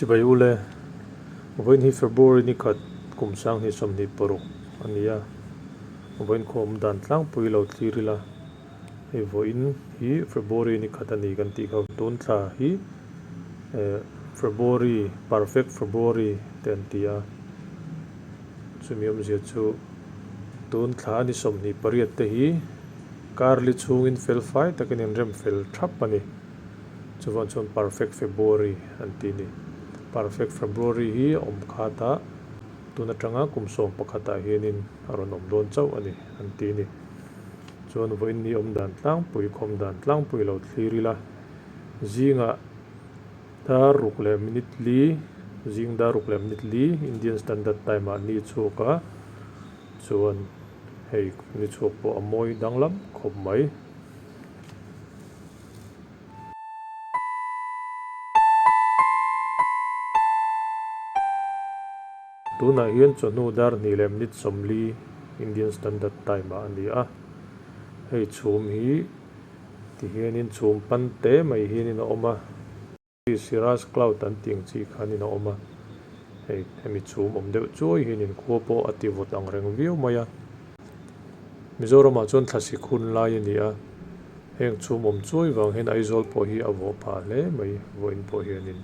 Chibai ule, vawiin hi February ni khat kum 2026 a ni a, vawiin khaw awm dan tlangpui lo thlir ila, hei vawiin hi February ni khat a ni kan tih kha tun thla hi February, perfect February te an ti a, chumi awmzia chu tun thla a ni 28 te hi karli chhungin felfai takin inrem fel thap a ni. Chuvang chuan Perfect February an ti a ni. Perfect February hi a awm khat a, tun atanga kum sawm pakhatah hianin a rawn awm dawn chauh a ni an ti a ni. Chuan vawiin ni awm dan tlangpui, khawm dan tlangpui lo thlir ila, zingah dar ruk leh minute li, zing dar ruk leh minute li Indian Standard Time ah ni chhuak a, chuan hei ni chhuak pawh a mawi danglam khawp mai. Tunah hian chawhnu dar hnih leh minute 40 Indian Standard Time ah a ni a, hei chhum hi tihianin chhum pan te mai hianin a awm a. Cirrus cloud an tih ang chi khanin a awm a, hei hemi chhum awm deuh chuai hianin khua pawh a ti vawt ang reng viau mai a. Mizoramah chuan thlasik hun lai a ni a, heng chhum awm chuai vang hian Aizawl pawh hi a vawh phah hle mai vawiin pawh hianin.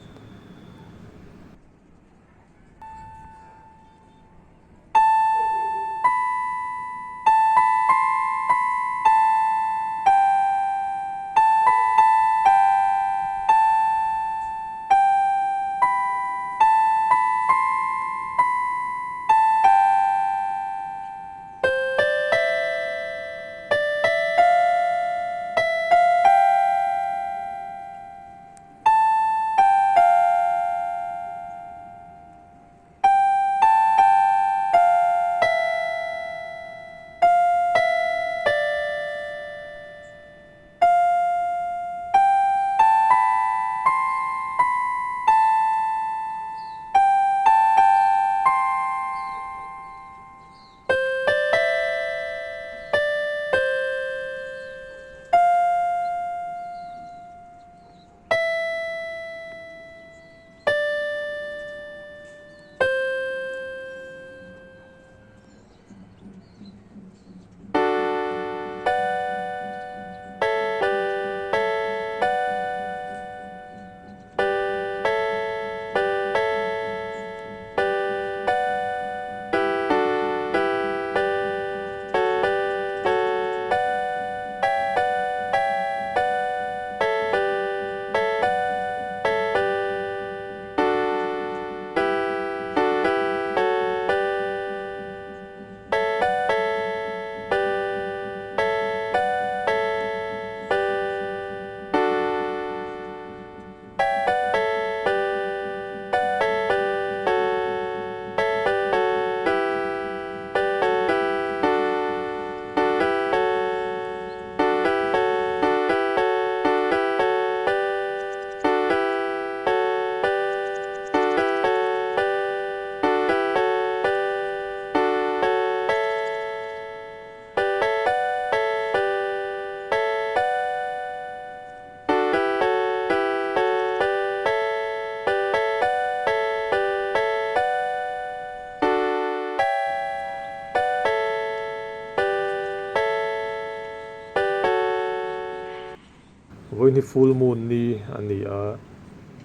Vawiin hi full moon ni a ni a,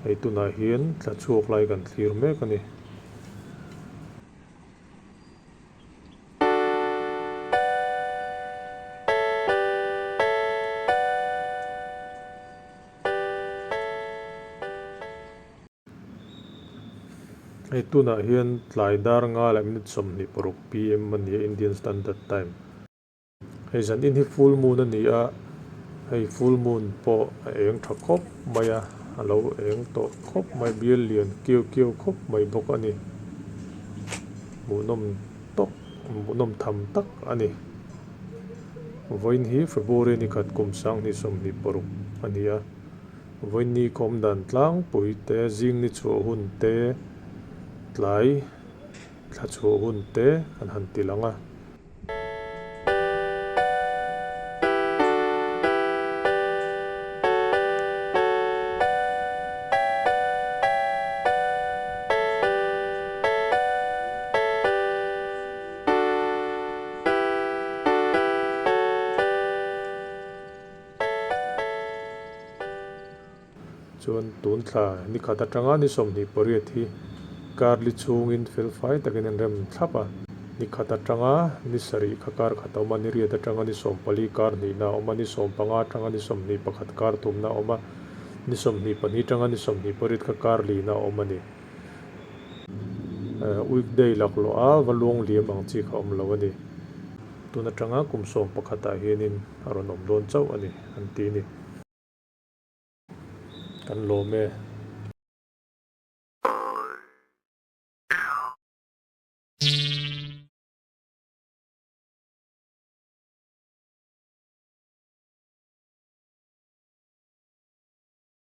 hei tunah hian thla chhuak lai kan thlir mek a ni. Hei tunah hian tlai dar nga leh minute 26 pm a ni a Indian Standard Time. Hei zan in hi full moon a ni a, hei full moon pawh a eng tha khawp mai a, a lo eng tawh khawp mai bial lian kiau kiau khawp mai bawk a ni. Hmuhnawm tawk hmuhnawm tham tak a ni. Vawiin hi February ni khat kum 2026 a ni a, vawiin ni kawm dan tlangpui te, zing ni chhuah hun te, tlai thla chhuah hun te kan han ti lang a. Chuan tun thla ni khat atanga ni 28 hi kar li chhungin felfai takin an rem thlap a. Ni khat atanga ni sarih kha kar khat a awm a, ni riat atanga ni 14 kar hnihna a awm a, ni 15 atanga ni 21 kar thumna a awm a, ni 22 atanga ni 28 kha kar lina a awm a ni. Weekday laklawh a va luang liam ang chi kha awm lo a ni. Tun atanga kum sawm pakhatah hianin a rawn awm dawn chauh a ni an ti a ni. Kan lawm e.